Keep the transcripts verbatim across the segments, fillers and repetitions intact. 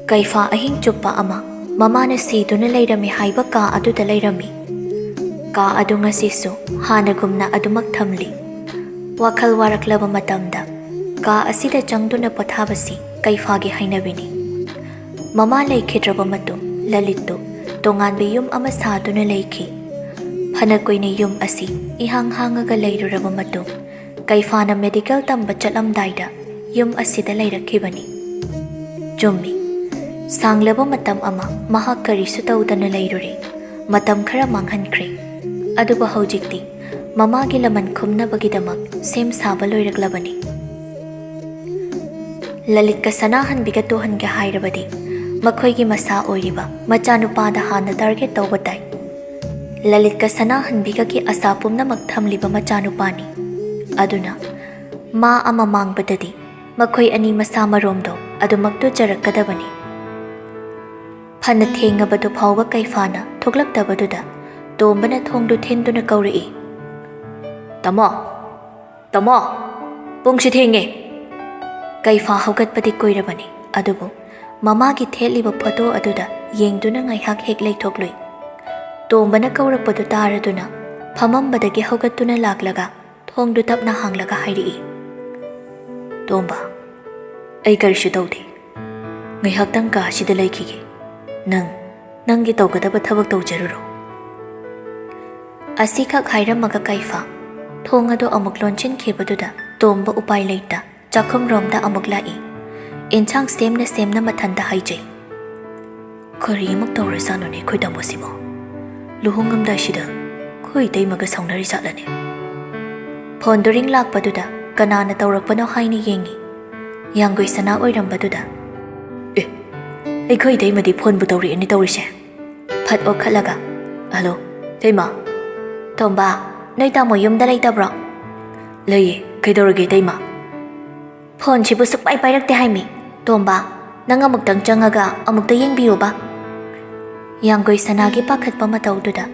ꯀꯩꯐꯥ ꯑꯍꯤꯡ ꯆꯨꯞꯄ ꯑꯃ ꯃꯃꯥꯅ ꯁꯤꯗꯨꯅ ꯂꯩꯔꯝꯃꯤ ꯍꯥꯏꯕ ꯀꯥ ꯑꯗꯨꯗ ꯂꯩꯔꯝꯃꯤ꯫ ꯀꯥ ꯑꯗꯨ ꯉꯁꯤꯁꯨ ꯍꯥꯟꯅꯒꯨꯝꯅ ꯑꯗꯨꯃꯛ ꯊꯝꯂꯤ꯫ ꯋꯥꯈꯜ ꯋꯥꯔꯛꯂꯕ ꯃꯇꯝꯗ ꯀꯥ ꯑꯁꯤꯗ ꯆꯪꯗꯨꯅ ꯄꯣꯊꯥꯕꯁꯤ ꯀꯩꯐꯥꯒꯤ ꯍꯩꯅꯕꯤꯅꯤ꯫ ꯃꯃꯥ ꯂꯩꯈꯤꯗ꯭ꯔꯕ ꯃꯇꯨꯡ ꯂꯂꯤꯠꯇꯨ ꯇꯣꯉꯥꯟꯕ ꯌꯨꯝ ꯑꯃ ꯁꯥꯗꯨꯅ ꯂꯩꯈꯤ꯫ ꯐꯅ ꯀꯨꯏꯅ ꯌꯨꯝ ꯑꯁꯤ ꯏꯍꯥꯡ ꯍꯥꯡꯉꯒ ꯂꯩꯔꯨꯔꯕ ꯃꯇꯨꯡ ꯀꯩꯐꯥꯅ ꯃꯦꯗꯤꯀꯦꯜ ꯇꯝꯕ ꯆꯠꯂꯝꯗꯥꯏꯗ ꯌꯨꯝ ꯑꯁꯤꯗ ꯂꯩꯔꯛꯈꯤꯕꯅꯤ꯫ ꯆꯨꯝꯃꯤ, ꯁꯥꯡꯂꯕ ꯃꯇꯝ ꯑꯃ ꯃꯍꯥꯛ ꯀꯔꯤꯁꯨ ꯇꯧꯗꯅ ꯂꯩꯔꯨꯔꯦ꯫ ꯃꯇꯝ ꯈꯔ ꯃꯥꯡꯍꯟꯈ꯭ꯔꯦ꯫ ꯑꯗꯨꯕꯨ ꯍꯧꯖꯤꯛꯇꯤ ꯃꯃꯥꯒꯤ ꯂꯃꯟ ꯈꯨꯝꯅꯕꯒꯤꯗꯃꯛ ꯁꯦꯝ ꯁꯥꯕ ꯂꯣꯏꯔꯛꯂꯕꯅꯤ꯫ ꯂꯂꯤꯠꯀ ꯁꯅꯥꯍꯟꯕꯤꯒ ꯇꯨꯍꯟꯒꯦ ꯍꯥꯏꯔꯕꯗꯤ ꯃꯈꯣꯏꯒꯤ ꯃꯁꯥ ꯑꯣꯏꯔꯤꯕ ꯃꯆꯥꯅꯨꯄꯥꯗ ꯍꯥꯟꯅ ꯇꯥꯔꯒꯦꯠ ꯇꯧꯕ ꯇꯥꯏ꯫ ꯂꯂꯤꯠꯀ ꯁꯅꯥꯍꯟꯕꯤꯒꯒꯤ ꯑꯁꯥ ꯄꯨꯝꯅꯃꯛ ꯊꯝꯂꯤꯕ ꯃꯆꯥꯅꯨꯄꯥꯅꯤ꯫ ꯑꯗꯨꯅ ꯃꯥ ꯑꯃ ꯃꯥꯡꯕꯗꯗꯤ ꯃꯈꯣꯏ ꯑꯅꯤ ꯃꯁꯥ ꯃꯔꯣꯝꯗꯣ ꯑꯗꯨꯃꯛ ꯇꯨꯖꯔꯛꯀꯗꯕꯅꯤ꯫ ꯐꯅ ꯊꯦꯡꯉꯕꯗꯨ ꯐꯥꯎꯕ ꯀꯩꯐꯥꯅ ꯊꯣꯛꯂꯛꯇꯕꯗꯨꯗ ꯇꯣꯝꯕꯅ ꯊꯣꯡꯗꯨ ꯊꯤꯟꯗꯨꯅ ꯀꯧꯔꯛꯏ, "ꯇꯥꯃꯣ! ꯇꯥꯃꯣ! ꯄꯨꯡꯁꯤ ꯊꯦꯡꯉꯦ!" ꯀꯩꯐꯥ ꯍꯧꯒꯠꯄꯗꯤ ꯀꯨꯏꯔꯕꯅꯤ, ꯑꯗꯨꯕꯨ ꯃꯃꯥꯒꯤ ꯊꯦꯠꯂꯤꯕ ꯐꯣꯇꯣ ꯑꯗꯨꯗ ꯌꯦꯡꯗꯨꯅ ꯉꯥꯏꯍꯥꯛ ꯍꯦꯛ ꯂꯩꯊꯣꯛꯂꯨꯏ꯫ ꯇꯣꯝꯕꯅ ꯀꯧꯔꯛꯄꯗꯨ ꯇꯥꯔꯗꯨꯅ ꯐꯃꯝꯕꯗꯒꯤ ꯍꯧꯒꯠꯇꯨꯅ ꯂꯥꯛꯂꯒ ꯊꯣꯡꯗꯨ ꯇꯞꯅ ꯍꯥꯡꯂꯒ ꯍꯥꯏꯔꯛꯏ, "ꯇꯣꯝꯕ, ꯑꯩ ꯀꯔꯤꯁꯨ ꯇꯧꯗꯦ꯫ ꯉꯥꯏꯍꯥꯛꯇꯪ ꯀꯥ ꯑꯁꯤꯗ ꯂꯩꯈꯤꯒꯦ꯫ ꯅꯪ ꯅꯪꯒꯤ ꯇꯧꯒꯗꯕ ꯊꯕꯛ ꯇꯧꯖꯔꯨꯔꯣ꯫" ꯑꯁꯤꯈꯛ ꯍꯥꯏꯔꯝꯃꯒ ꯀꯩꯐꯥ ꯊꯣꯡ ꯑꯗꯨ ꯑꯃꯨꯛ ꯂꯣꯟꯁꯤꯟꯈꯤꯕꯗꯨꯗ ꯇꯣꯝꯕ ꯎꯄꯥꯏ ꯂꯩꯇ ꯆꯥꯛꯈꯨꯝꯔꯣꯝꯗ ꯑꯃꯨꯛ ꯂꯥꯛꯏ꯫ ꯏꯟꯁꯥꯡ ꯁꯦꯝꯅ ꯁꯦꯝꯅ ꯃꯊꯟꯇ ꯍꯥꯏꯖꯩ, "ꯀꯔꯤ ꯑꯃꯨꯛ ꯇꯧꯔꯖꯥꯠꯅꯣꯅꯦ ꯑꯩꯈꯣꯏ ꯇꯥꯃꯣꯁꯤꯕꯣ? ꯂꯨꯍꯣꯡꯉꯝꯗꯥꯏꯁꯤꯗ ꯑꯩꯈꯣꯏ ꯏꯇꯩꯃꯒ ꯁꯥꯎꯅꯔꯤ ꯖꯥꯠꯂꯅꯦ?" ꯐꯣꯟꯗꯨ ꯔꯤꯡ ꯂꯥꯛꯄꯗꯨꯗ ꯀꯅꯥꯅ ꯇꯧꯔꯛꯄꯅꯣ ꯍꯥꯏꯅ ꯌꯦꯡꯉꯤ꯫ ꯌꯥꯡꯒꯣꯏ ꯁꯅꯥ ꯑꯣꯏꯔꯝꯕꯗꯨꯗ, "ꯑꯦ, ꯑꯩꯈꯣꯏ ꯏꯇꯩꯃꯗꯤ ꯐꯣꯟꯕꯨ ꯇꯧꯔꯛꯑꯦꯅꯦ ꯇꯧꯔꯤꯁꯦ꯫" ꯐꯠ ꯑꯣꯟꯈꯠꯂꯒ, "ꯍꯜꯂꯣ, ꯏꯇꯩꯃ?" "ꯇꯣꯝꯕ, ꯅꯣꯏ ꯇꯥꯃꯣ ꯌꯨꯝꯗ ꯂꯩꯇꯕ꯭ꯔꯣ?" "ꯂꯩꯌꯦ, ꯀꯩꯗꯧꯔꯒꯦ ꯏꯇꯩꯃ?" "ꯐꯣꯟꯁꯤꯕꯨ ꯁꯨꯛꯄꯥꯏ ꯄꯥꯏꯔꯛꯇꯦ ꯍꯥꯏꯃꯤ꯫ ꯇꯣꯝꯕ, ꯅꯪ ꯑꯃꯨꯛꯇꯪ ꯆꯪꯉꯒ ꯑꯃꯨꯛꯇ ꯌꯦꯡꯕꯤꯌꯨꯕ꯫" ꯌꯥꯡꯒꯣꯏ ꯁꯅꯥꯒꯤ ꯄꯥꯈꯠꯄ ꯃꯇꯧꯗꯨꯗ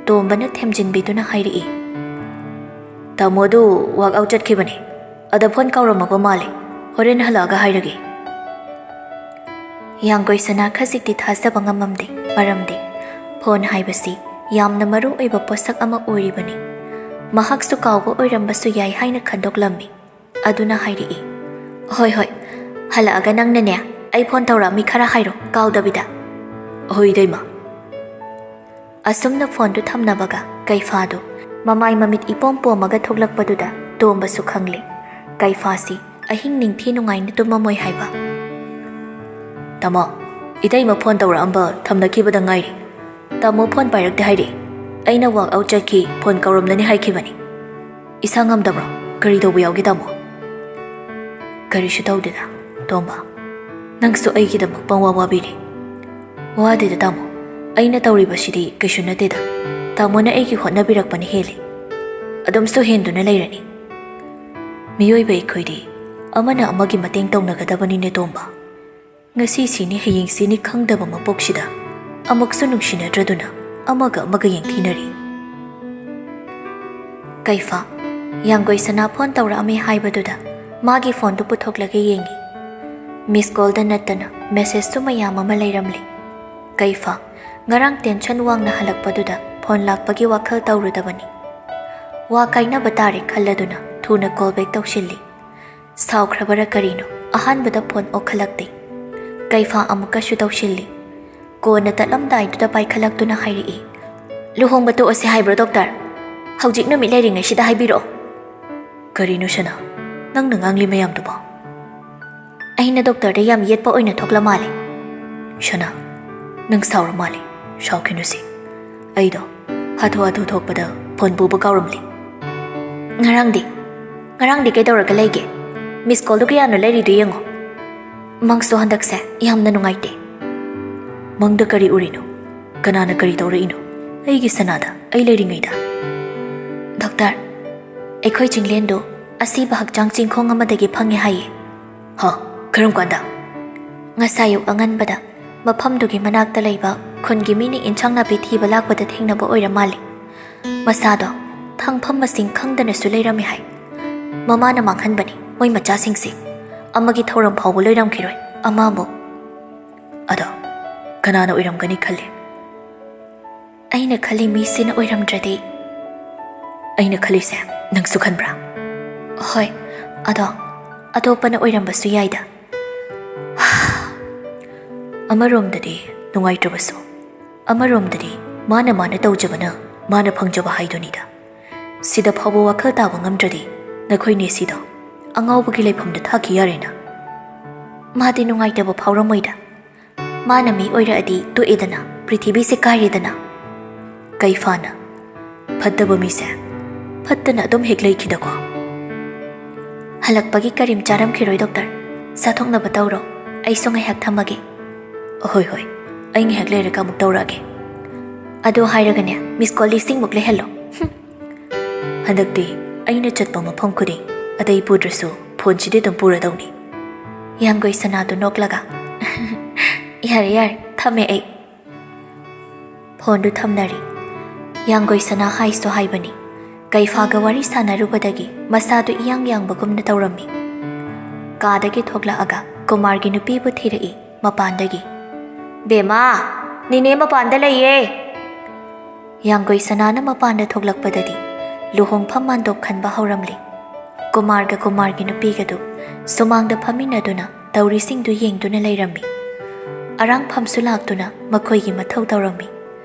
ꯇꯣꯝꯕꯅ ꯊꯦꯝꯖꯤꯟꯕꯤꯗꯨꯅ ꯍꯥꯏꯔꯛꯏ, "ꯇꯥꯃꯣꯗꯨ ꯋꯥꯛ ꯑꯥꯎꯠ ꯆꯠꯈꯤꯕꯅꯦ꯫ ꯑꯗ ꯐꯣꯟ ꯀꯥꯎꯔꯝꯃꯕ ꯃꯥꯜꯂꯦ꯫ ꯍꯣꯔꯦꯟ ꯍꯜꯂꯛꯑꯒ ꯍꯥꯏꯔꯒꯦ꯫" ꯌꯥꯡꯒꯣꯏ ꯁꯅꯥ ꯈꯖꯤꯛꯇꯤ ꯊꯥꯖꯕ ꯉꯝꯃꯝꯗꯦ, ꯃꯔꯝꯗꯤ ꯐꯣꯟ ꯍꯥꯏꯕꯁꯤ ꯌꯥꯝꯅ ꯃꯔꯨ ꯑꯣꯏꯕ ꯄꯣꯠꯁꯛ ꯑꯃ ꯑꯣꯏꯔꯤꯕꯅꯤ꯫ ꯃꯍꯥꯛꯁꯨ ꯀꯥꯎꯕ ꯑꯣꯏꯔꯝꯕꯁꯨ ꯌꯥꯏ ꯍꯥꯏꯅ ꯈꯟꯗꯣꯛꯂꯝꯃꯤ꯫ ꯑꯗꯨꯅ ꯍꯥꯏꯔꯛꯏ, "ꯍꯣꯏ, ꯍꯣꯏ, ꯍꯜꯂꯛꯑꯒ ꯅꯪꯅꯅꯦ, ꯑꯩ ꯐꯣꯟ ꯇꯧꯔꯛꯑꯝꯃꯤ ꯈꯔ ꯍꯥꯏꯔꯣ, ꯀꯥꯎꯗꯕꯤꯗ꯫" "ꯍꯣꯏ, ꯏꯇꯩꯃ꯫" ꯑꯁꯨꯝꯅ ꯐꯣꯟꯗꯨ ꯊꯝꯅꯕꯒ ꯀꯩꯐꯥꯗꯨ ꯃꯃꯥꯏ ꯃꯃꯤꯠ ꯏꯄꯣꯝ ꯄꯣꯝꯃꯒ ꯊꯣꯛꯂꯛꯄꯗꯨꯗ ꯇꯣꯝꯕꯁꯨ ꯈꯪꯂꯦ, ꯀꯩꯐꯥꯁꯤ ꯑꯍꯤꯡ ꯅꯤꯡꯊꯤ ꯅꯨꯡꯉꯥꯏꯅ ꯇꯨꯝꯃꯝꯃꯣꯏ ꯍꯥꯏꯕ꯫ "ꯇꯥꯃꯣ, ꯏꯇꯩꯃ ꯐꯣꯟ ꯇꯧꯔꯛꯑꯝꯕ ꯊꯝꯅꯈꯤꯕꯗ ꯉꯥꯏꯔꯤ꯫ ꯇꯥꯃꯣ ꯐꯣꯟ ꯄꯥꯏꯔꯛꯇꯦ ꯍꯥꯏꯔꯛꯏ꯫ ꯑꯩꯅ walk out ꯆꯠꯈꯤ, ꯐꯣꯟ ꯀꯧꯔꯝꯂꯅꯤ ꯍꯥꯏꯈꯤꯕꯅꯤ꯫ ꯏꯁꯥ ꯉꯝꯗꯕ꯭ꯔꯣ? ꯀꯔꯤ ꯇꯧꯕ ꯌꯥꯎꯒꯦ, ꯇꯥꯃꯣ?" "ꯀꯔꯤꯁꯨ ꯇꯧꯗꯦꯗ, ꯇꯣꯝꯕ꯫ ꯅꯪꯁꯨ ꯑꯩꯒꯤꯗꯃꯛ ꯄꯪꯋꯥ ꯋꯥꯕꯤꯔꯤ꯫" "ꯋꯥꯗꯦꯗ, ꯇꯥꯃꯣ꯫ ꯑꯩꯅ ꯇꯧꯔꯤꯕꯁꯤꯗꯤ ꯀꯩꯁꯨ ꯅꯠꯇꯦꯗ꯫ ꯇꯥꯃꯣꯅ ꯑꯩꯒꯤ ꯍꯣꯠꯅꯕꯤꯔꯛꯄꯅ ꯍꯦꯜꯂꯤ꯫ ꯑꯗꯨꯝꯁꯨ ꯍꯦꯟꯗꯨꯅ ꯂꯩꯔꯅꯤ꯫ ꯃꯤꯑꯣꯏꯕ ꯑꯩꯈꯣꯏꯗꯤ ꯑꯃꯅ ꯑꯃꯒꯤ ꯃꯇꯦꯡ ꯇꯧꯅꯒꯗꯕꯅꯤꯅꯦ, ꯇꯣꯝꯕ꯫ ꯉꯁꯤ ꯁꯤꯅꯤ ꯍꯌꯦꯡ ꯁꯤꯅꯤ ꯈꯪꯗꯕ ꯃꯄꯣꯛꯁꯤꯗ ꯑꯃꯨꯛꯁꯨ ꯅꯨꯡꯁꯤꯅꯗ꯭ꯔꯗꯨꯅ ꯑꯃꯒ ꯑꯃꯒ ꯌꯦꯡꯊꯤꯅꯔꯤ꯫" ꯀꯩꯐꯥ, ꯌꯥꯡꯒꯣꯏ ꯁꯅꯥ ꯐꯣꯟ ꯇꯧꯔꯛꯑꯝꯃꯤ ꯍꯥꯏꯕꯗꯨꯗ ꯃꯥꯒꯤ ꯐꯣꯟꯗꯨ ꯄꯨꯊꯣꯛꯂꯒ ꯌꯦꯡꯉꯤ꯫ ꯃꯤꯁ ꯀꯣꯜꯗ ꯅꯠꯇꯅ ꯃꯦꯁꯦꯖꯁꯨ ꯃꯌꯥꯝ ꯑꯃ ꯂꯩꯔꯝꯂꯤ꯫ ꯀꯩꯐꯥ, ꯉꯔꯥꯡ ꯇꯦꯟꯁꯟ ꯋꯥꯡꯅ ꯍꯜꯂꯛꯄꯗꯨꯗ ꯐꯣꯟ ꯂꯥꯛꯄꯒꯤ ꯋꯥꯈꯜ ꯇꯧꯔꯨꯗꯕꯅꯤ꯫ ꯋꯥ ꯀꯥꯏꯅꯕ ꯇꯥꯔꯦ ꯈꯜꯂꯗꯨꯅ ꯊꯨꯅ ꯀꯣꯜ ꯕꯦꯛ ꯇꯧꯁꯤꯜꯂꯤ꯫ ꯁꯥꯎꯈ꯭ꯔꯕꯔꯥ ꯀꯔꯤꯅꯣ, ꯑꯍꯥꯟꯕꯗ ꯐꯣꯟ ꯑꯣꯛꯈꯠꯂꯛꯇꯦ꯫ ꯀꯩꯐꯥ ꯑꯃꯨꯛꯀꯁꯨ ꯇꯧꯁꯤꯜꯂꯤ꯫ ꯀꯣꯟꯅ ꯇꯠꯂꯝꯗꯥꯏꯗꯨꯗ ꯄꯥꯏꯈꯠꯂꯛꯇꯨꯅ ꯍꯥꯏꯔꯛꯏ, "ꯂꯨꯍꯣꯡꯕ ꯇꯣꯛꯑꯁꯦ ꯍꯥꯏꯕ꯭ꯔꯣ, ꯗꯣꯛꯇꯔ? ꯍꯧꯖꯤꯛ ꯅꯨꯃꯤꯠ ꯂꯩꯔꯤꯉꯩꯁꯤꯗ ꯍꯥꯏꯕꯤꯔꯛꯑꯣ꯫" "ꯀꯔꯤꯅꯣ ꯁꯅꯥ, ꯅꯪꯅ ꯉꯥꯡꯂꯤ ꯃꯌꯥꯝꯗꯨꯕꯣ?" "ꯑꯩꯅ ꯗꯣꯛꯇꯔꯗ ꯌꯥꯝ ꯌꯦꯠꯄ ꯑꯣꯏꯅ ꯊꯣꯛꯂ ꯃꯥꯜꯂꯦ꯫" "ꯁꯅꯥ, ꯅꯪ ꯁꯥꯎꯔ ꯃꯥꯜꯂꯦ꯫ ꯁꯥꯎꯈꯤꯅꯨꯁꯦ꯫ ꯑꯩꯗꯣ ꯍꯥꯊꯨ ꯍꯥꯊꯨ ꯊꯣꯛꯄꯗ ꯐꯣꯟ ꯄꯨꯕ ꯀꯥꯎꯔꯝꯂꯦ꯫" "ꯉꯔꯥꯡꯗꯤ, ꯉꯔꯥꯡꯗꯤ ꯀꯩꯗꯧꯔꯒ ꯂꯩꯒꯦ? ꯃꯤꯁ ꯀꯣꯜꯗꯨ ꯀꯌꯥꯅꯣ ꯂꯩꯔꯤꯗꯨ ꯌꯦꯡꯉꯣ꯫ ꯃꯪꯁꯨ ꯍꯟꯗꯛꯁꯦ ꯌꯥꯝꯅ ꯅꯨꯡꯉꯥꯏꯇꯦ꯫" "ꯃꯪꯗ ꯀꯔꯤ ꯎꯔꯤꯅꯣ? ꯀꯅꯥꯅ ꯀꯔꯤ ꯇꯧꯔꯛꯏꯅꯣ? ꯑꯩꯒꯤ ꯁꯅꯥꯗ ꯑꯩ ꯂꯩꯔꯤꯉꯩꯗ?" "ꯗꯣꯛꯇꯔ, ꯑꯩꯈꯣꯏ ꯆꯤꯡꯂꯦꯟꯗꯨ ꯑꯁꯤꯕ ꯍꯛꯆꯥꯡ ꯆꯤꯡꯈꯣꯡ ꯑꯃꯗꯒꯤ ꯐꯪꯉꯦ ꯍꯥꯏꯌꯦ꯫" "ꯍ? ꯀꯔꯝ ꯀꯥꯟꯗ?" "ꯉꯁꯥꯏ ꯑꯌꯨꯛ ꯑꯉꯟꯕꯗ ꯃꯐꯝꯗꯨꯒꯤ ꯃꯅꯥꯛꯇ ꯂꯩꯕ ꯈꯨꯟꯒꯤ ꯃꯤꯅ ꯏꯟꯁꯥꯡ ꯅꯥꯄꯤ ꯊꯤꯕ ꯂꯥꯛꯄꯗ ꯊꯦꯡꯅꯕ ꯑꯣꯏꯔ ꯃꯥꯜꯂꯦ꯫ ꯃꯁꯥꯗꯣ ꯊꯥꯡꯐꯝ ꯃꯁꯤꯡ ꯈꯪꯗꯅꯁꯨ ꯂꯩꯔꯝꯃꯦ ꯍꯥꯏ꯫ ꯃꯃꯥꯅ ꯃꯥꯡꯍꯟꯕꯅꯤ ꯃꯣꯏ ꯃꯆꯥꯁꯤꯡꯁꯦ꯫ ꯑꯃꯒꯤ ꯊꯧꯔꯝ ꯐꯥꯎꯕ ꯂꯣꯏꯔꯝꯈꯤꯔꯣꯏ, ꯑꯃ ꯑꯃꯨꯛ꯫" ꯑꯗꯣ ꯀꯅꯥꯅ ꯑꯣꯏꯔꯝꯒꯅꯤ ꯈꯜꯂꯤ? ꯑꯩꯅ ꯈꯜꯂꯤ ꯃꯤꯁꯤꯅ ꯑꯣꯏꯔꯝꯗ꯭ꯔꯗꯤ꯫ ꯑꯩꯅ ꯈꯜꯂꯤꯁꯦ ꯅꯪꯁꯨ ꯈꯟꯕ꯭ꯔꯥ? ꯍꯣꯏ, ꯑꯗꯣ ꯑꯇꯣꯞꯄꯅ ꯑꯣꯏꯔꯝꯕꯁꯨ ꯌꯥꯏꯗ꯫ ꯑꯃꯔꯣꯝꯗꯗꯤ ꯅꯨꯡꯉꯥꯏꯇ꯭ꯔꯕꯁꯨ, ꯑꯃꯔꯣꯝꯗꯗꯤ ꯃꯥꯅ ꯃꯥꯅ ꯇꯧꯖꯕꯅ ꯃꯥꯅ ꯐꯪꯖꯕ ꯍꯥꯏꯗꯨꯅꯤꯗ꯫ ꯁꯤꯗ ꯐꯥꯎꯕ ꯋꯥꯈꯜ ꯇꯥꯕ ꯉꯝꯗ꯭ꯔꯗꯤ ꯅꯈꯣꯏꯅꯦ ꯁꯤꯗꯣ ꯑꯉꯥꯎꯕꯒꯤ ꯂꯩꯐꯝꯗ ꯊꯥꯈꯤ ꯌꯥꯔꯦꯅ꯫ ꯃꯥꯗꯤ ꯅꯨꯡꯉꯥꯏꯇꯕ ꯐꯥꯎꯔꯝꯃꯣꯏꯗ꯫ ꯃꯥꯅ ꯃꯤ ꯑꯣꯏꯔꯛꯑꯗꯤ ꯇꯣꯛꯑꯦꯗꯅ, ꯄ꯭ꯔꯤꯊꯤꯕꯤꯁꯦ ꯀꯥꯏꯔꯦꯗꯅ꯫ ꯀꯩꯐꯥꯅ, "ꯐꯠꯇꯕ ꯃꯤꯁꯦ ꯐꯠꯇꯅ ꯑꯗꯨꯝ ꯍꯦꯛ ꯂꯩꯈꯤꯗꯀꯣ"꯫ ꯍꯜꯂꯛꯄꯒꯤ ꯀꯔꯤꯝ ꯆꯥꯔꯝꯈꯤꯔꯣꯏ ꯗꯣꯛꯇꯔ꯫ ꯆꯥꯊꯣꯛꯅꯕ ꯇꯧꯔꯣ, ꯑꯩꯁꯨ ꯉꯥꯏꯍꯥꯛ ꯊꯝꯃꯒꯦ꯫ "ꯍꯣꯏ ꯍꯣꯏ, ꯑꯩ ꯉꯥꯏꯍꯥꯛ ꯂꯩꯔꯒ ꯑꯃꯨꯛ ꯇꯧꯔꯛꯑꯒꯦ꯫ ꯑꯗꯨ ꯍꯥꯏꯔꯒꯅꯦ, ꯃꯤꯁ ꯀꯣꯜ ꯂꯤꯁꯤꯡꯃꯨꯛ ꯂꯩꯍꯜꯂꯣ"꯫ ꯍꯟꯗꯛꯇꯤ ꯑꯩꯅ ꯆꯠꯄ ꯃꯐꯝ ꯈꯨꯗꯤꯡ ꯑꯇꯩ ꯄꯨꯗ꯭ꯔꯁꯨ ꯐꯣꯟꯁꯤꯗꯤ ꯑꯗꯨꯝ ꯄꯨꯔꯗꯧꯅꯤ꯫ ꯌꯥꯡꯒꯣꯏ ꯁꯅꯥꯗꯨ ꯅꯣꯛꯂꯒ, "ꯌꯥꯔꯦ ꯌꯥꯔꯦ, ꯊꯝꯃꯦ ꯑꯩ"꯫ ꯐꯣꯟꯗꯨ ꯊꯝꯅꯔꯤ꯫ ꯌꯥꯡꯒꯣꯏ ꯁꯅꯥ ꯍꯥꯏꯁꯨ ꯍꯥꯏꯕꯅꯤ, ꯀꯩꯐꯥꯒ ꯋꯥꯔꯤ ꯁꯥꯟꯅꯔꯨꯕꯗꯒꯤ ꯃꯁꯥꯗꯨ ꯏꯌꯥꯡ ꯌꯥꯡꯕꯒꯨꯝꯅ ꯇꯧꯔꯝꯃꯤ꯫ ꯀꯥꯗꯒꯤ ꯊꯣꯛꯂꯛꯑꯒ ꯀꯨꯃꯥꯔꯒꯤ ꯅꯨꯄꯤꯕꯨ ꯊꯤꯔꯛꯏ ꯃꯄꯥꯟꯗꯒꯤ꯫ "ꯕꯦꯃꯥ, ꯅꯤꯅꯦ ꯃꯄꯥꯟꯗ ꯂꯩꯌꯦ"꯫ ꯌꯥꯡꯒꯣꯏ ꯁꯅꯥꯅ ꯃꯄꯥꯟꯗ ꯊꯣꯛꯂꯛꯄꯗꯗꯤ ꯂꯨꯍꯣꯡꯐꯝ ꯃꯥꯟꯗꯣꯞ ꯈꯟꯕ ꯍꯧꯔꯝꯂꯦ꯫ ꯀꯨꯃꯥꯔꯒ ꯀꯨꯃꯥꯔꯒꯤ ꯅꯨꯄꯤꯒꯗꯨ ꯁꯨꯃꯥꯡꯗ ꯐꯝꯃꯤꯟꯅꯗꯨꯅ ꯇꯧꯔꯤꯁꯤꯡꯗꯨ ꯌꯦꯡꯗꯨꯅ ꯂꯩꯔꯝꯃꯤ꯫ ꯑꯔꯥꯡꯐꯝꯁꯨ ꯂꯥꯛꯇꯨꯅ ꯃꯈꯣꯏꯒꯤ ꯃꯊꯧ ꯇꯧꯔꯝꯃꯤ꯫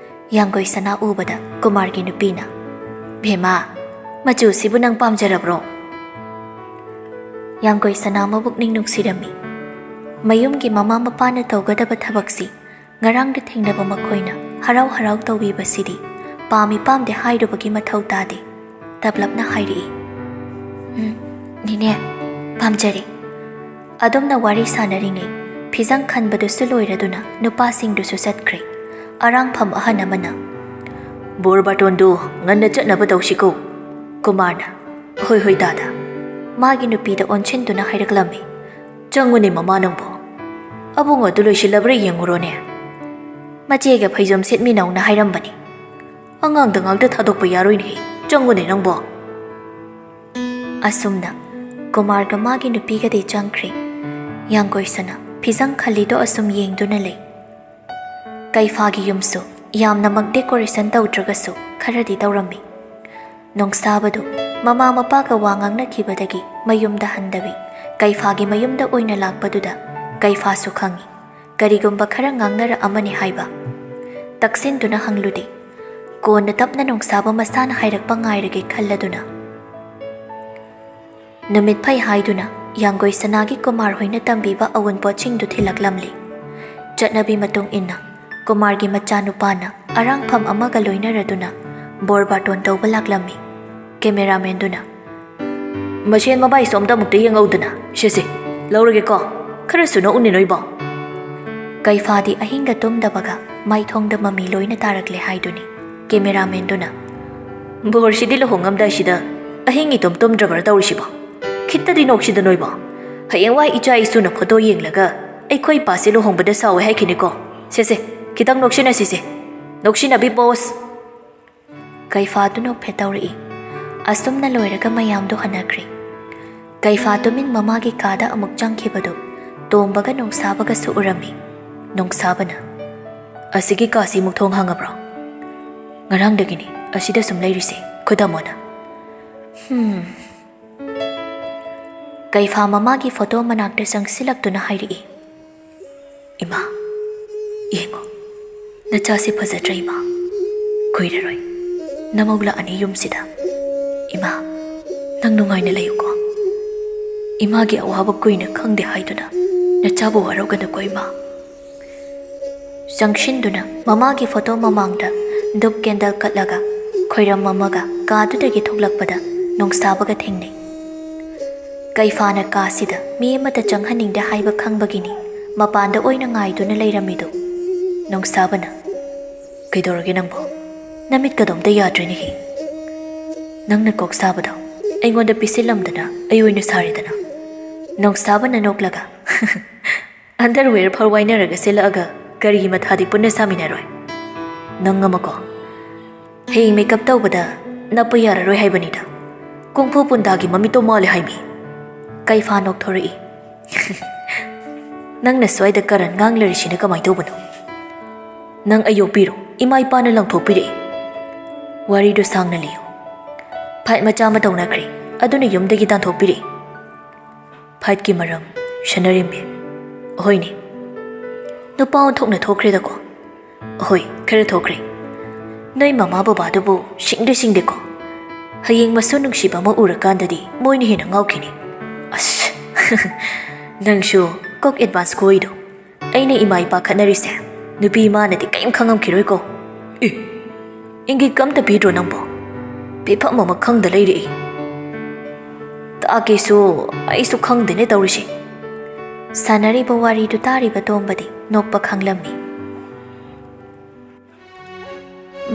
ꯌꯥꯡꯒꯣꯏ ꯁꯅꯥ ꯎꯕꯗ ꯀꯨꯃꯥꯔꯒꯤ ꯅꯨꯄꯤꯅ, "ꯚꯦꯃꯥ, ꯃꯆꯨꯁꯤꯕꯨ ꯅꯪ ꯄꯥꯝꯖꯔꯕ꯭ꯔꯣ?" ꯌꯥꯡꯒꯣꯏ ꯁꯅꯥ ꯃꯕꯨꯛꯅꯤꯡ ꯅꯨꯡꯁꯤꯔꯝꯃꯤ꯫ ꯃꯌꯨꯝꯒꯤ ꯃꯃꯥ ꯃꯄꯥꯅ ꯇꯧꯒꯗꯕ ꯊꯕꯛꯁꯤ ꯉꯔꯥꯡꯗ ꯊꯦꯡꯅꯕ ꯃꯈꯣꯏꯅ ꯍꯔꯥꯎ ꯍꯔꯥꯎ ꯇꯧꯕꯤꯕꯁꯤꯗꯤ ꯄꯥꯝꯃꯤ ꯄꯥꯝꯗꯦ ꯍꯥꯏꯔꯨꯕꯒꯤ ꯃꯊꯧ ꯇꯥꯗꯦ꯫ ꯇꯞꯂꯞꯅ ꯍꯥꯏꯔꯛꯏ, "ꯎꯝ, ꯅꯤꯅꯦ, ꯄꯥꯝꯖꯔꯦ"꯫ ꯑꯗꯨꯝꯅ ꯋꯥꯔꯤ ꯁꯥꯟꯅꯔꯤꯉꯩ ꯐꯤꯖꯪ ꯈꯟꯕꯗꯨꯁꯨ ꯂꯣꯏꯔꯗꯨꯅ ꯅꯨꯄꯥꯁꯤꯡꯗꯨꯁꯨ ꯆꯠꯈ꯭ꯔꯦ꯫ ꯑꯔꯥꯡꯐꯝ ꯑꯍꯟ ꯑꯃꯅ, "ꯕꯣꯔ ꯕꯥꯇꯣꯟꯗꯨ ꯉꯟꯅ ꯆꯠꯅꯕ ꯇꯧꯁꯤꯀꯣ"꯫ ꯀꯨꯃꯥꯔꯅ, "ꯍꯣꯏ ꯍꯣꯏ ꯗꯥꯗꯥ"꯫ ꯃꯥꯒꯤ ꯅꯨꯄꯤꯗ ꯑꯣꯟꯁꯤꯟꯗꯨꯅ ꯍꯥꯏꯔꯛꯂꯝꯃꯤ, "ꯆꯪꯉꯨꯅꯦ ꯃꯃꯥ ꯅꯪꯕꯣ꯫ ꯑꯕꯨꯡ ꯑꯗꯨ ꯂꯣꯏꯁꯤꯜꯂꯕ꯭ꯔꯥ ꯌꯦꯡꯉꯨꯔꯣꯅꯦ꯫ ꯃꯆꯦꯒ ꯐꯩꯖꯣꯝ ꯁꯦꯠꯃꯤꯟꯅꯧꯅ ꯍꯥꯏꯔꯝꯕꯅꯤ꯫ ꯑꯉꯥꯡꯗ ꯉꯥꯛꯇ ꯊꯥꯗꯣꯛꯄ ꯌꯥꯔꯣꯏꯅꯦꯍꯦ꯫ ꯆꯪꯉꯨꯅꯦ ꯅꯪꯕꯣ"꯫ ꯑꯁꯨꯝꯅ ꯀꯨꯃꯥꯔꯒ ꯃꯥꯒꯤ ꯅꯨꯄꯤꯒꯗꯤ ꯆꯪꯈ꯭ꯔꯦ꯫ ꯌꯥꯡꯒꯣꯏ ꯁꯅꯥ ꯏꯖꯪ ꯈꯜꯂꯤꯗꯣ ꯑꯁꯨꯝ ꯌꯦꯡꯗꯨꯅ ꯂꯩ꯫ ꯀꯩꯐꯥꯒꯤ ꯌꯨꯝꯁꯨ ꯌꯥꯝꯅꯃꯛ decoration ꯇꯧꯗ꯭ꯔꯒꯁꯨ ꯈꯔꯗꯤ ꯇꯧꯔꯝꯃꯤ꯫ ꯅꯣꯡꯁꯥꯕꯗꯨ ꯃꯃꯥ ꯃꯄꯥꯒ ꯋꯥ ꯉꯥꯡꯅꯈꯤꯕꯗꯒꯤ ꯃꯌꯨꯝꯗ ꯍꯟꯗꯕꯤ, ꯀꯩꯐꯥꯒꯤ ꯃꯌꯨꯝꯗ ꯑꯣꯏꯅ ꯂꯥꯛꯄꯗꯨꯗ ꯀꯩꯐꯥꯁꯨ ꯈꯪꯏ꯫ ꯀꯔꯤꯒꯨꯝꯕ ꯈꯔ ꯉꯥꯡꯅꯔꯛꯑꯃꯅꯤ ꯍꯥꯏꯕ꯫ ꯇꯛꯁꯤꯟꯗꯨꯅ ꯍꯪꯂꯨꯗꯦ꯫ ꯀꯣꯟꯅ ꯇꯞꯅ ꯅꯣꯡꯁꯥꯕ ꯃꯁꯥꯅ ꯍꯥꯏꯔꯛꯄ ꯉꯥꯏꯔꯒꯦ ꯈꯜꯂꯗꯨꯅ꯫ ꯅꯨꯃꯤꯠ ꯐꯩ ꯍꯥꯏꯗꯨꯅ ꯌꯥꯡꯒꯣꯏ ꯁꯅꯥꯒꯤ ꯀꯨꯃꯥꯔ ꯍꯣꯏꯅ ꯇꯝꯕꯤꯕ ꯑꯋꯨꯟꯄꯣꯠꯁꯤꯡꯗꯨ ꯊꯤꯜꯂꯛꯂꯝꯂꯤ꯫ ꯆꯠꯅꯕꯤ ꯃꯇꯨꯡ ꯏꯟꯅ ꯀꯨꯃꯥꯔꯒꯤ ꯃꯆꯥꯅꯨꯄꯥꯅ ꯑꯔꯥꯡꯐꯝ ꯑꯃꯒ ꯂꯣꯏꯅꯔꯗꯨꯅ ꯕꯣꯔ ꯕꯥꯇꯣꯟ ꯇꯧꯕ ꯂꯥꯛꯂꯝꯃꯤ꯫ ꯀꯦꯃꯦꯔꯥꯃꯦꯟꯗꯨꯅ, "ꯃꯁꯦꯟ ꯃꯕꯥꯏꯁꯨ ꯑꯝꯇ ꯑꯃꯨꯛꯇ ꯌꯦꯡꯍꯧꯗꯅ, ꯁꯦ ꯁꯦ, ꯂꯧꯔꯒꯦꯀꯣ, ꯈꯔꯁꯨ ꯅꯣꯛꯎꯅꯦ ꯅꯣꯏꯕꯣ꯫" ꯀꯩꯐꯥꯗꯤ ꯑꯍꯤꯡꯒ ꯇꯨꯝꯗꯕꯒ ꯃꯥꯏꯊꯣꯡꯗ ꯃꯃꯤ ꯂꯣꯏꯅ ꯇꯥꯔꯛꯂꯦ ꯍꯥꯏꯗꯨꯅꯤ꯫ ꯀꯦꯃꯦꯔꯥꯃꯦꯟꯗꯨꯅ, "ꯕꯣꯔꯁꯤꯗꯤ ꯂꯨꯍꯣꯡꯉꯝꯗꯥꯏꯁꯤꯗ ꯑꯍꯤꯡ ꯏꯇꯨꯝ ꯇꯨꯝꯗ꯭ꯔꯕ꯭ꯔꯥ ꯇꯧꯔꯤꯁꯤꯕꯣ? ꯈꯤꯠꯇꯗꯤ ꯅꯣꯛꯁꯤꯗ ꯅꯣꯏꯕꯣ꯫ ꯍꯌꯦꯡꯋꯥꯏ ꯏꯆꯥ ꯏꯁꯨꯅ ꯐꯣꯇꯣ ꯌꯦꯡꯂꯒ ꯑꯩꯈꯣꯏ ꯏꯄꯥꯁꯦ ꯂꯨꯍꯣꯡꯕꯗ ꯁꯥꯎꯋꯦ ꯍꯥꯏꯈꯤꯅꯤꯀꯣ꯫ ꯁꯦ ꯁꯦ, ꯈꯤꯇꯪ ꯅꯣꯛꯁꯤꯟꯅꯁꯤꯁꯦ꯫ ꯅꯣꯛꯁꯤꯟꯅꯕꯤ ꯄꯣꯁ!" ꯀꯩꯐꯥꯗꯨ ꯅꯣꯛꯐꯦꯠ ꯇꯧꯔꯛꯏ꯫ ꯑꯁꯨꯝꯅ ꯂꯣꯏꯔꯒ ꯃꯌꯥꯝꯗꯨ ꯍꯟꯅꯈ꯭ꯔꯦ꯫ ꯀꯩꯐꯥ ꯇꯨꯃꯤꯟ ꯃꯃꯥꯒꯤ ꯀꯥꯗ ꯑꯃꯨꯛ ꯆꯪꯈꯤꯕꯗꯨ ꯇꯣꯝꯕꯒ ꯅꯣꯡꯁꯥꯕꯒꯁꯨ ꯎꯔꯝꯃꯤ꯫ ꯅꯣꯡꯁꯥꯕꯅ, "ꯑꯁꯤꯒꯤ ꯀꯥꯁꯤ ꯑꯃꯨꯛ ꯊꯣꯡ ꯍꯥꯡꯉꯕ꯭ꯔꯣ? ꯉꯔꯥꯡꯗꯒꯤꯅꯤ ꯑꯁꯤꯗ ꯁꯨꯝ ꯂꯩꯔꯤꯁꯦ, ꯈꯨꯗꯝ ꯑꯣꯏꯅ꯫" "ꯍꯝ꯫" ꯀꯩꯐꯥ ꯃꯃꯥꯒꯤ ꯐꯣꯇꯣ ꯃꯅꯥꯛꯇ ꯆꯪꯁꯤꯜꯂꯛꯇꯨꯅ ꯍꯥꯏꯔꯛꯏ, "ꯏꯃꯥ, ꯌꯦꯡꯉꯣ, ꯅꯆꯥꯁꯤ ꯐꯖꯗ꯭ꯔꯥ ꯏꯃꯥ? ꯀꯨꯏꯔꯔꯣꯏ ꯅꯃꯧ ꯂꯥꯛꯑꯅꯤ ꯌꯨꯝꯁꯤꯗ꯫ ꯏꯃꯥ, ꯅꯪ ꯅꯨꯡꯉꯥꯏꯅ ꯂꯩꯌꯨꯀꯣ꯫ ꯏꯃꯥꯒꯤ ꯑꯋꯥꯕ ꯀꯨꯏꯅ ꯈꯪꯗꯦ ꯍꯥꯏꯗꯨꯅ ꯅꯆꯥꯕꯨ ꯋꯥꯔꯧꯒꯅꯨꯀꯣ ꯏꯃꯥ꯫" ꯆꯪꯁꯤꯟꯗꯨꯅ ꯃꯃꯥꯒꯤ ꯐꯣꯇꯣ ꯃꯃꯥꯡꯗ ꯙꯨꯞ ꯀꯦꯟꯗꯜ ꯀꯠꯂꯒ ꯈꯣꯏꯔꯝꯃꯝꯃꯒ ꯀꯥꯗꯨꯗꯒꯤ ꯊꯣꯛꯂꯛꯄꯗ ꯅꯣꯡꯁꯥꯕꯒ ꯊꯦꯡꯅꯩ꯫ ꯀꯩꯐꯥꯅ ꯀꯥꯁꯤꯗ ꯃꯤ ꯑꯃꯠꯇ ꯆꯪꯍꯟꯅꯤꯡꯗꯦ ꯍꯥꯏꯕ ꯈꯪꯕꯒꯤꯅꯤ ꯃꯄꯥꯟꯗ ꯑꯣꯏꯅ ꯉꯥꯏꯗꯨꯅ ꯂꯩꯔꯝꯃꯤꯗꯨ꯫ ꯅꯣꯡꯁꯥꯕꯅ, "ꯀꯩꯗꯧꯔꯒꯦ ꯅꯪꯕꯣ? ꯅꯃꯤꯠꯀꯗꯣ ꯑꯝꯇ ꯌꯥꯗ꯭ꯔꯦꯅꯦꯍꯦ꯫ ꯅꯪꯅ ꯀꯣꯛ ꯁꯥꯕꯗꯣ ꯑꯩꯉꯣꯟꯗ ꯄꯤꯁꯤꯜꯂꯝꯗꯅ ꯑꯩ ꯑꯣꯏꯅ ꯁꯥꯔꯦꯗꯅ꯫" ꯅꯣꯡꯁꯥꯕꯅ ꯅꯣꯛꯂꯒ, "Underwear ꯐꯥꯎ ꯋꯥꯏꯅꯔꯒ ꯁꯦꯠꯂꯛꯑꯒ ꯀꯔꯤꯒꯤ ꯃꯊꯥꯗꯤ ꯄꯨꯟꯅ ꯁꯥꯃꯤꯟꯅꯔꯣꯏ? ꯅꯪ ꯑꯃꯀꯣ, ꯍꯌꯦꯡ makeup ꯇꯧꯕꯗ ꯅꯞꯄ ꯌꯥꯔꯔꯣꯏ ꯍꯥꯏꯕꯅꯤꯗ꯫ ꯀꯨꯡꯐꯨ ꯄꯨꯟꯗꯥꯒꯤ ꯃꯃꯤꯠꯇꯣ ꯃꯥꯜꯂꯦ ꯍꯥꯏꯃꯤ꯫" ꯀꯩꯐꯥ ꯅꯣꯛꯊꯣꯔꯛꯏ꯫ "ꯅꯪꯅ ꯁ꯭ꯋꯥꯏꯗ ꯀꯔꯟ ꯉꯥꯡ ꯂꯩꯔꯤꯁꯤꯅ ꯀꯃꯥꯏꯅ ꯇꯧꯕꯅꯣ? ꯅꯪ ꯑꯩ ꯌꯣꯛꯄꯤꯔꯣ, ꯏꯃꯥ ꯏꯄꯥꯅ ꯂꯪꯊꯣꯛꯄꯤꯔꯛꯏ꯫" ꯋꯥꯔꯤꯗꯨ ꯁꯥꯡꯅ ꯂꯤꯌꯨ꯫ ꯐꯥꯏꯠ ꯃꯆꯥ ꯑꯃ ꯇꯧꯅꯈ꯭ꯔꯦ, ꯑꯗꯨꯅ ꯌꯨꯝꯗꯒꯤ ꯇꯥꯟꯊꯣꯛꯄꯤꯔꯛꯏ꯫ ꯐꯥꯏꯠꯀꯤ ꯃꯔꯝ, ꯁꯅꯥꯔꯦꯝꯕꯤ꯫ ꯍꯣꯏꯅꯦ꯫ ꯅꯨꯄꯥ ꯑꯣꯟꯊꯣꯛꯅ ꯊꯣꯛꯈ꯭ꯔꯦꯗꯀꯣ꯫ ꯍꯣꯏ, ꯈꯔ ꯊꯣꯛꯈ꯭ꯔꯦ꯫ ꯅꯣꯏ ꯃꯃꯥ ꯕꯕꯥꯗꯨꯕꯨ ꯁꯤꯡꯗꯤ ꯁꯤꯡꯗꯦꯀꯣ꯫ ꯍꯌꯦꯡ ꯃꯁꯨ ꯅꯨꯡꯁꯤꯕ ꯑꯃ ꯎꯔꯀꯥꯟꯗꯗꯤ ꯃꯣꯏꯅ ꯍꯦꯟꯅ ꯉꯥꯎꯈꯤꯅꯤ꯫ ꯑꯁ, ꯅꯪꯁꯨ ꯀꯣꯛ ꯑꯦꯗꯚꯥꯟꯁ ꯈꯨꯍꯩꯗꯣ꯫ ꯑꯩꯅ ꯏꯃꯥ ꯏꯄꯥ ꯈꯠꯅꯔꯤꯁꯦ ꯅꯨꯄꯤ ꯏꯃꯥꯅꯗꯤ ꯀꯔꯤꯝ ꯈꯪꯉꯝꯈꯤꯔꯣꯏꯀꯣ꯫ ꯑꯦ, ꯏꯪꯒꯤꯠꯀ ꯑꯝꯇ ꯄꯤꯗ꯭ꯔꯣ ꯅꯪꯕꯣ? ꯐꯤꯐꯝ ꯑꯃ ꯈꯪꯗ ꯂꯩꯔꯛꯏ꯫ ꯇꯥꯛꯀꯦꯁꯨ ꯑꯩꯁꯨ ꯈꯪꯗꯦꯅꯦ ꯇꯧꯔꯤꯁꯦ꯫ ꯁꯥꯟꯅꯔꯤꯕ ꯋꯥꯔꯤꯗꯨ ꯇꯥꯔꯤꯕ ꯇꯣꯝꯕꯗꯤ ꯅꯣꯛꯄ ꯈꯥꯡꯂꯝꯃꯤ꯫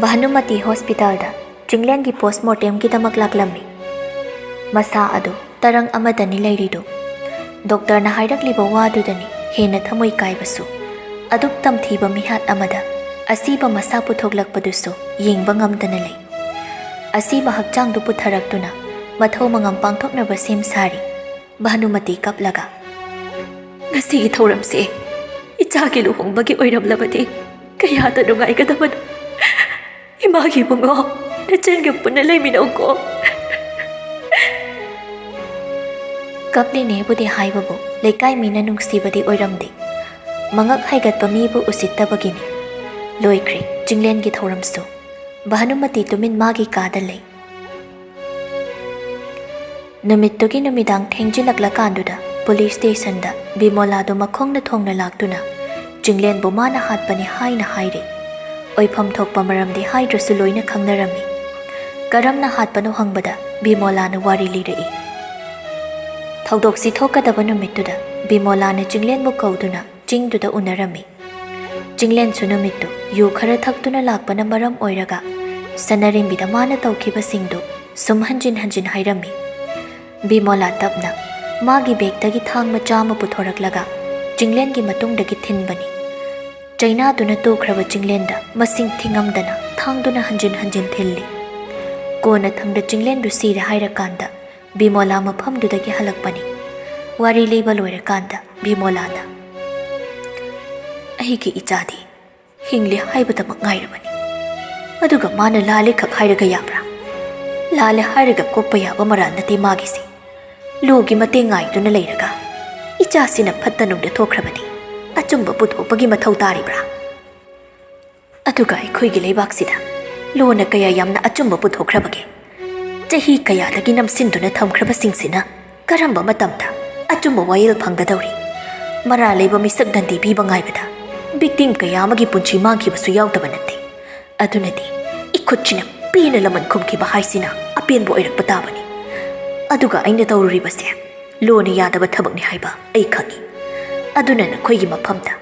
ꯚꯥꯅꯨꯃꯇꯤ ꯍꯣꯁꯄꯤꯇꯥꯜꯗ ꯆꯤꯡꯂꯦꯟꯒꯤ ꯄꯣꯁꯃꯣꯔꯇꯦꯝꯒꯤꯗꯃꯛ ꯂꯥꯛꯂꯝꯃꯤ꯫ ꯃꯁꯥ ꯑꯗꯨ ꯇꯔꯪ ꯑꯃꯗꯅꯤ ꯂꯩꯔꯤꯗꯨ꯫ ꯗꯣꯛꯇꯔꯅ ꯍꯥꯏꯔꯛꯂꯤꯕ ꯋꯥꯗꯨꯗꯅꯤ ꯍꯦꯟꯅ ꯊꯃꯣꯏ ꯀꯥꯏꯕꯁꯨ꯫ ꯑꯗꯨꯛ ꯇꯝꯊꯤꯕ ꯃꯤꯍꯥꯠ ꯑꯃꯗ ꯑꯁꯤꯕ ꯃꯁꯥ ꯄꯨꯊꯣꯛꯂꯛꯄꯗꯨꯁꯨ ꯌꯦꯡꯕ ꯉꯝꯗꯅ ꯂꯩ꯫ ꯑꯁꯤꯕ ꯍꯛꯆꯥꯡꯗꯨ ꯄꯨꯊꯔꯛꯇꯨꯅ ꯃꯊꯧ ꯃꯉꯝ ꯄꯥꯡꯊꯣꯛꯅꯕ ꯁꯦꯝ ꯁꯥꯔꯤ꯫ ꯚꯥꯅꯨꯃꯇꯤ ꯀꯞꯂꯒ, "ꯉꯁꯤꯒꯤ ꯊꯧꯔꯝꯁꯦ ꯏꯆꯥꯒꯤ ꯂꯨꯍꯣꯡꯕꯒꯤ ꯑꯣꯏꯔꯝꯂꯕꯗꯤ ꯀꯌꯥꯗ ꯅꯨꯡꯉꯥꯏꯒꯗꯕꯅꯣ꯫ ꯏꯃꯥꯒꯤ ꯏꯕꯨꯡꯉꯣ, ꯅꯆꯟꯒ ꯄꯨꯟꯅ ꯂꯩꯃꯤꯟꯅꯧꯀꯣ꯫" ꯀꯞꯂꯤꯅꯦꯕꯨꯗꯤ ꯍꯥꯏꯕꯕꯨ ꯂꯩꯀꯥꯏ ꯃꯤꯅ ꯅꯨꯡꯁꯤꯕꯗꯤ ꯑꯣꯏꯔꯝꯗꯦ꯫ ꯃꯉꯛ ꯍꯥꯏꯒꯠꯄ ꯃꯤꯕꯨ ꯎꯁꯤꯠꯇꯕꯒꯤꯅꯤ꯫ ꯂꯣꯏꯈ꯭ꯔꯦ ꯆꯤꯡꯂꯦꯟꯒꯤ ꯊꯧꯔꯝꯁꯨ꯫ ꯚꯥꯅꯨꯃꯇꯤ ꯇꯨꯃꯤꯟ ꯃꯥꯒꯤ ꯀꯥꯗ ꯂꯩ꯫ ꯅꯨꯃꯤꯠꯇꯨꯒꯤ ꯅꯨꯃꯤꯗꯥꯡ ꯊꯦꯡꯖꯤꯜꯂꯛꯂꯀꯥꯟꯗꯨꯗ ꯄꯨꯂꯤꯁ ꯁ꯭ꯇꯦꯁꯟꯗ ꯕꯤꯃꯣꯂꯥꯗꯨ ꯃꯈꯣꯡꯅ ꯊꯣꯡꯅ ꯂꯥꯛꯇꯨꯅ ꯆꯤꯡꯂꯦꯟꯕꯨ ꯃꯥꯅ ꯍꯥꯠꯄꯅꯤ ꯍꯥꯏꯅ ꯍꯥꯏꯔꯦ꯫ ꯑꯣꯏꯐꯝ ꯊꯣꯛꯄ ꯃꯔꯝꯗꯤ ꯍꯥꯏꯗ꯭ꯔꯁꯨ ꯂꯣꯏꯅ ꯈꯪꯅꯔꯝꯃꯤ꯫ ꯀꯔꯝꯅ ꯍꯥꯠꯄꯅꯣ ꯍꯪꯕꯗ ꯕꯤꯃꯣꯂꯥꯅ ꯋꯥꯔꯤ ꯂꯤꯔꯛꯏ꯫ ꯊꯧꯗꯣꯛꯁꯤ ꯊꯣꯛꯀꯗꯕ ꯅꯨꯃꯤꯠꯇꯨꯗ ꯕꯤꯃꯣꯂꯥꯅ ꯆꯤꯡꯂꯦꯟꯕꯨ ꯀꯧꯗꯨꯅ ꯆꯤꯡꯗꯨꯗ ꯎꯅꯔꯝꯃꯤ꯫ ꯆꯤꯡꯂꯦꯟꯁꯨ ꯅꯨꯃꯤꯠꯇꯨ ꯌꯨ ꯈꯔ ꯊꯛꯇꯨꯅ ꯂꯥꯛꯄꯅ ꯃꯔꯝ ꯑꯣꯏꯔꯒ ꯁꯅꯥꯔꯦꯝꯕꯤꯗ ꯃꯥꯅ ꯇꯧꯈꯤꯕꯁꯤꯡꯗꯨ ꯁꯨꯝ ꯍꯟꯖꯤꯟ ꯍꯟꯖꯤꯟ ꯍꯥꯏꯔꯝꯃꯤ꯫ ꯕꯤꯃꯣꯂꯥ ꯇꯞꯅ ꯃꯥꯒꯤ ꯕꯦꯒꯇꯒꯤ ꯊꯥꯡ ꯃꯆꯥ ꯑꯃ ꯄꯨꯊꯣꯔꯛꯂꯒ ꯆꯤꯡꯂꯦꯟꯒꯤ ꯃꯇꯨꯡꯗꯒꯤ ꯊꯤꯟꯕꯅꯤ꯫ ꯆꯩꯅꯥꯗꯨꯅ ꯇꯨꯈ꯭ꯔꯕ ꯆꯤꯡꯂꯦꯟꯗ ꯃꯁꯤꯡ ꯊꯤꯉꯝꯗꯅ ꯊꯥꯡꯗꯨꯅ ꯍꯟꯖꯤꯟ ꯍꯟꯖꯤꯟ ꯊꯤꯜꯂꯤ꯫ ꯀꯣꯟꯅꯊꯪꯗ ꯆꯤꯡꯂꯦꯟꯗꯨ ꯁꯤꯔꯦ ꯍꯥꯏꯔꯀꯥꯟꯗ ꯕꯤꯃꯣꯂꯥ ꯃꯐꯝꯗꯨꯗꯒꯤ ꯍꯜꯂꯛꯄꯅꯤ꯫ ꯋꯥꯔꯤ ꯂꯤꯕ ꯂꯣꯏꯔꯀꯥꯟꯗ ꯕꯤꯃꯣꯂꯥꯅ, ꯑꯩꯒꯤ ꯏꯆꯥꯗꯤ ꯍꯤꯡꯂꯤ ꯍꯥꯏꯕꯗꯃꯛ ꯉꯥꯏꯔꯕꯅꯤ꯫ ꯑꯗꯨꯒ ꯃꯥꯅ ꯂꯥꯜꯂꯦ ꯈꯛ ꯍꯥꯏꯔꯒ ꯌꯥꯕ꯭ꯔꯥ? ꯂꯥꯜꯂꯦ ꯍꯥꯏꯔꯒ ꯀꯣꯛꯄ ꯌꯥꯕ ꯃꯔꯥꯜ ꯅꯠꯇꯦ ꯃꯥꯒꯤꯁꯦ꯫ ꯂꯣꯒꯤ ꯃꯇꯦꯡ ꯉꯥꯏꯗꯨꯅ ꯂꯩꯔꯒ ꯏꯆꯥꯁꯤꯅ ꯐꯠꯇ ꯅꯨꯡꯗ ꯊꯣꯛꯈ꯭ꯔꯕꯗꯤ ꯑꯆꯨꯝꯕ ꯄꯨꯊꯣꯛꯄꯒꯤ ꯃꯊꯧ ꯇꯥꯔꯤꯕ꯭ꯔꯥ? ꯑꯗꯨꯒ ꯑꯩꯈꯣꯏꯒꯤ ꯂꯩꯕꯥꯛꯁꯤꯗ ꯂꯣꯅ ꯀꯌꯥ ꯌꯥꯝꯅ ꯑꯆꯨꯝꯕ ꯄꯨꯊꯣꯛꯈ꯭ꯔꯕꯒꯦ? ꯆꯍꯤ ꯀꯌꯥꯗꯒꯤ ꯅꯝꯁꯤꯟꯗꯨꯅ ꯊꯝꯈ꯭ꯔꯕꯁꯤꯡꯁꯤꯅ ꯀꯔꯝꯕ ꯃꯇꯝꯗ ꯑꯆꯨꯝꯕ ꯋꯥꯌꯦꯜ ꯐꯪꯒꯗꯧꯔꯤ? ꯃꯔꯥꯜ ꯂꯩꯕ ꯃꯤꯁꯛ ꯗꯟꯗꯤ ꯄꯤꯕ ꯉꯥꯏꯕꯗ victim ꯀꯌꯥ ꯑꯃꯒꯤ ꯄꯨꯟꯁꯤ ꯃꯥꯡꯈꯤꯕꯁꯨ ꯌꯥꯎꯗꯕ ꯅꯠꯇꯦ꯫ ꯑꯗꯨꯅꯗꯤ ꯏꯈꯨꯠꯁꯤꯅ ꯄꯦꯟꯅ ꯂꯃꯟ ꯈꯨꯝꯈꯤꯕ ꯍꯥꯏꯁꯤꯅ ꯑꯄꯦꯟꯕ ꯑꯣꯏꯔꯛꯄ ꯇꯥꯕꯅꯤ꯫ ꯑꯗꯨꯒ ꯑꯩꯅ ꯇꯧꯔꯨꯔꯤꯕꯁꯦ ꯂꯣꯅ ꯌꯥꯗꯕ ꯊꯕꯛꯅꯤ ꯍꯥꯏꯕ ꯑꯩ ꯈꯪꯏ꯫ ꯑꯗꯨꯅ ꯅꯈꯣꯏꯒꯤ ꯃꯐꯝꯗ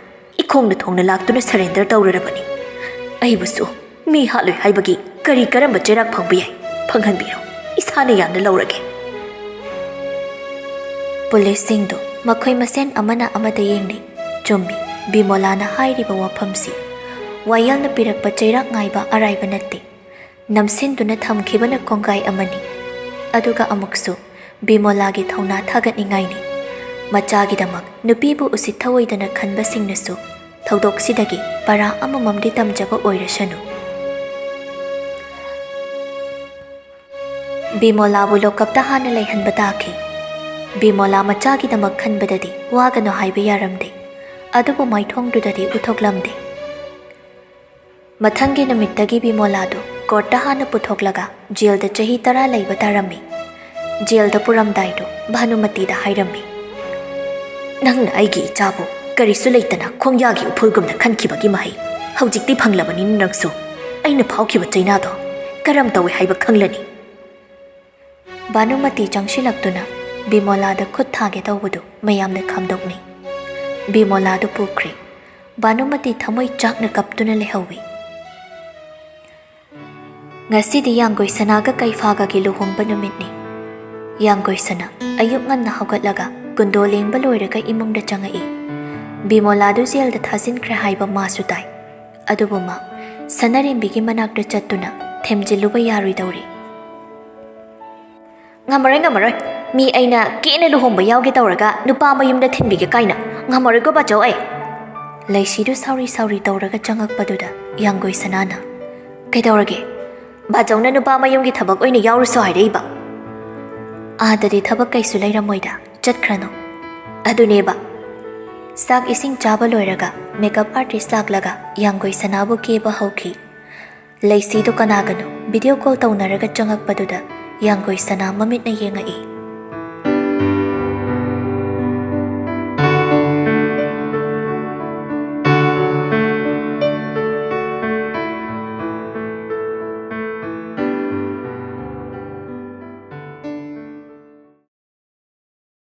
ꯏꯈꯣꯡꯅ ꯊꯣꯡꯅ ꯂꯥꯛꯇꯨꯅ surrender ꯇꯧꯔꯨꯔꯕꯅꯤ꯫ ꯑꯩꯕꯨꯁꯨ ꯃꯤ ꯍꯥꯠꯂꯣꯏ ꯍꯥꯏꯕꯒꯤ ꯀꯔꯤ ꯀꯔꯝꯕ ꯆꯩꯔꯥꯛ ꯐꯪꯕ ꯌꯥꯏ? ꯐꯪꯍꯟꯕꯤꯔꯣ, ꯏꯁꯥꯅ ꯌꯥꯝꯅ ꯂꯧꯔꯒꯦ꯫ ꯄꯨꯂꯤꯁꯁꯤꯡꯗꯨ ꯃꯈꯣꯏ ꯃꯁꯦꯟ ꯑꯃꯅ ꯑꯃꯗ ꯌꯦꯡꯅꯩ꯫ ꯆꯨꯝꯃꯤ, ꯕꯤꯃꯣꯂꯥꯅ ꯍꯥꯏꯔꯤꯕ ꯋꯥꯐꯝꯁꯤ ꯋꯥꯌꯦꯜꯅ ꯄꯤꯔꯛꯄ ꯆꯩꯔꯥꯛ ꯉꯥꯏꯕ ꯑꯔꯥꯏꯕ ꯅꯠꯇꯦ꯫ ꯅꯝꯁꯤꯟꯗꯨꯅ ꯊꯝꯈꯤꯕꯅ ꯀꯣꯡꯒꯥꯏ ꯑꯃꯅꯤ꯫ ꯑꯗꯨꯒ ꯑꯃꯨꯛꯁꯨ ꯕꯤꯃꯣꯂꯥꯒꯤ ꯊꯧꯅꯥ ꯊꯥꯒꯠꯅꯤꯡꯉꯥꯏꯅꯤ꯫ ꯃꯆꯥꯒꯤꯗꯃꯛ ꯅꯨꯄꯤꯕꯨ ꯎꯁꯤꯠ ꯊꯑꯣꯏꯗꯅ ꯈꯟꯕꯁꯤꯡꯅꯁꯨ ꯊꯧꯗꯣꯛꯁꯤꯗꯒꯤ ꯄꯔꯥ ꯑꯃꯃꯝꯗꯤ ꯇꯝꯖꯕ ꯑꯣꯏꯔꯁꯅꯨ꯫ ꯕꯤꯃꯣꯂꯥꯕꯨ ꯂꯣꯀꯞꯇ ꯍꯥꯟꯅ ꯂꯩꯍꯟꯕ ꯇꯥꯈꯤ꯫ ꯕꯤꯃꯣꯂꯥ ꯃꯆꯥꯒꯤꯗꯃꯛ ꯈꯟꯕꯗꯗꯤ ꯋꯥꯒꯅꯨ ꯍꯥꯏꯕ ꯌꯥꯔꯝꯗꯦ꯫ ꯑꯗꯨꯕꯨ ꯃꯥꯏꯊꯣꯡꯗꯨꯗꯗꯤ ꯎꯠꯊꯣꯛꯂꯝꯗꯦ꯫ ꯃꯊꯪꯒꯤ ꯅꯨꯃꯤꯠꯇꯒꯤ ꯕꯤꯃꯣꯂꯥꯗꯨ ꯀꯣꯔꯠꯇ ꯍꯥꯟꯅ ꯄꯨꯊꯣꯛꯂꯒ ꯖꯦꯜꯗ ꯆꯍꯤ ꯇꯔꯥ ꯂꯩꯕ ꯇꯥꯔꯝꯃꯤ꯫ ꯖꯦꯜꯗ ꯄꯨꯔꯝꯗꯥꯏꯗꯨ ꯚꯥꯅꯨꯃꯇꯤꯗ ꯍꯥꯏꯔꯝꯃꯤ, "ꯅꯪꯅ ꯑꯩꯒꯤ ꯏꯆꯥꯕꯨ ꯀꯔꯤꯁꯨ ꯂꯩꯇꯅ ꯈꯣꯡꯌꯥꯒꯤ ꯎꯐꯨꯜꯒꯨꯝꯅ ꯈꯟꯈꯤꯕꯒꯤ ꯃꯍꯩ ꯍꯧꯖꯤꯛꯇꯤ ꯐꯪꯂꯕꯅꯤꯅ ꯅꯪꯁꯨ ꯑꯩꯅ ꯐꯥꯎꯈꯤꯕ ꯆꯩꯅꯥꯗꯣ ꯀꯔꯝ ꯇꯧꯏ ꯍꯥꯏꯕ ꯈꯪꯂꯅꯤ꯫" ꯚꯥꯅꯨꯃꯇꯤ ꯆꯪꯁꯤꯜꯂꯛꯇꯨꯅ ꯕꯤꯃꯣꯂꯥꯗ ꯈꯨꯠ ꯊꯥꯒꯦ ꯇꯧꯕꯗꯨ ꯃꯌꯥꯝꯅ ꯈꯥꯝꯗꯣꯛꯅꯩ꯫ ꯕꯤꯃꯣꯂꯥꯗꯨ ꯄꯨꯈ꯭ꯔꯦ꯫ ꯚꯥꯅꯨꯃꯇꯤ ꯊꯃꯣꯏ ꯆꯥꯛꯅ ꯀꯞꯇꯨꯅ ꯂꯩꯍꯧꯏ꯫ ꯉꯁꯤꯗꯤ ꯌꯥꯡꯒꯣꯏ ꯁꯅꯥꯒ ꯀꯩꯐꯥꯒꯒꯤ ꯂꯨꯍꯣꯡꯕ ꯅꯨꯃꯤꯠꯅꯤ꯫ ꯌꯥꯡꯒꯣꯏ ꯁꯅꯥ ꯑꯌꯨꯛ ꯉꯟꯅ ꯍꯧꯒꯠꯂꯒ ꯀꯨꯟꯗꯣ ꯂꯦꯡꯕ ꯂꯣꯏꯔꯒ ꯏꯃꯨꯡꯗ ꯆꯪꯉꯛꯏ꯫ ꯕꯤꯃꯣꯂꯥꯗꯨ ꯖꯦꯜꯗ ꯊꯥꯖꯤꯟꯈ꯭ꯔꯦ ꯍꯥꯏꯕ ꯃꯥꯁꯨ ꯇꯥꯏ꯫ ꯑꯗꯨꯕꯨ ꯃꯥ ꯁꯅꯥꯔꯦꯝꯕꯤꯒꯤ ꯃꯅꯥꯛꯇ ꯆꯠꯇꯨꯅ ꯊꯦꯝꯖꯤꯜꯂꯨꯕ ꯌꯥꯔꯣꯏꯗꯧꯔꯤ꯫ "ꯉꯝꯃꯔꯣꯏ, ꯉꯝꯃꯔꯣꯏ꯫ ꯃꯤ ꯑꯩꯅ ꯀꯦꯅ ꯂꯨꯍꯣꯡꯕ ꯌꯥꯎꯒꯦ ꯇꯧꯔꯒ ꯅꯨꯄꯥ ꯃꯌꯨꯝꯗ ꯊꯤꯟꯕꯤꯒꯦ ꯀꯥꯏꯅ꯫ ꯉꯝꯃꯔꯣꯏꯀꯣ ꯕꯥꯆꯧ ꯑꯩ꯫" ꯂꯩꯁꯤꯗꯨ ꯁꯥꯎꯔꯤ ꯁꯥꯎꯔꯤ ꯇꯧꯔꯒ ꯆꯪꯉꯛꯄꯗꯨꯗ ꯌꯥꯡꯒꯣꯏ ꯁꯅꯥꯅ, "ꯀꯩꯗꯧꯔꯒꯦ? ꯕꯥꯆꯧꯅ ꯅꯨꯄꯥ ꯃꯌꯨꯝꯒꯤ ꯊꯕꯛ ꯑꯣꯏꯅ ꯌꯥꯎꯔꯨꯁꯣ ꯍꯥꯏꯔꯛꯏꯕ?" "ꯑꯥꯗꯗꯤ ꯊꯕꯛ ꯀꯩꯁꯨ ꯂꯩꯔꯝꯃꯣꯏꯗ, ꯆꯠꯈ꯭ꯔꯅꯨ꯫" ꯑꯗꯨꯅꯦꯕ꯫ ꯆꯥꯛ ꯏꯁꯤꯡ ꯆꯥꯕ ꯂꯣꯏꯔꯒ ꯃꯦꯀꯞ ꯑꯥꯔꯇꯤꯁ ꯂꯥꯛꯂꯒ ꯌꯥꯡꯒꯣꯏ ꯁꯅꯥꯕꯨ ꯀꯦꯕ ꯍꯧꯈꯤ꯫ ꯂꯩꯁꯤꯗꯨ ꯀꯅꯥꯒꯅꯣ ꯚꯤꯗꯤꯑꯣ ꯀꯣꯜ ꯇꯧꯅꯔꯒ ꯆꯪꯉꯛꯄꯗꯨꯗ ꯌꯥꯡꯒꯣꯏ ꯁꯅꯥ ꯃꯃꯤꯠꯅ ꯌꯦꯡꯉꯛꯏ꯫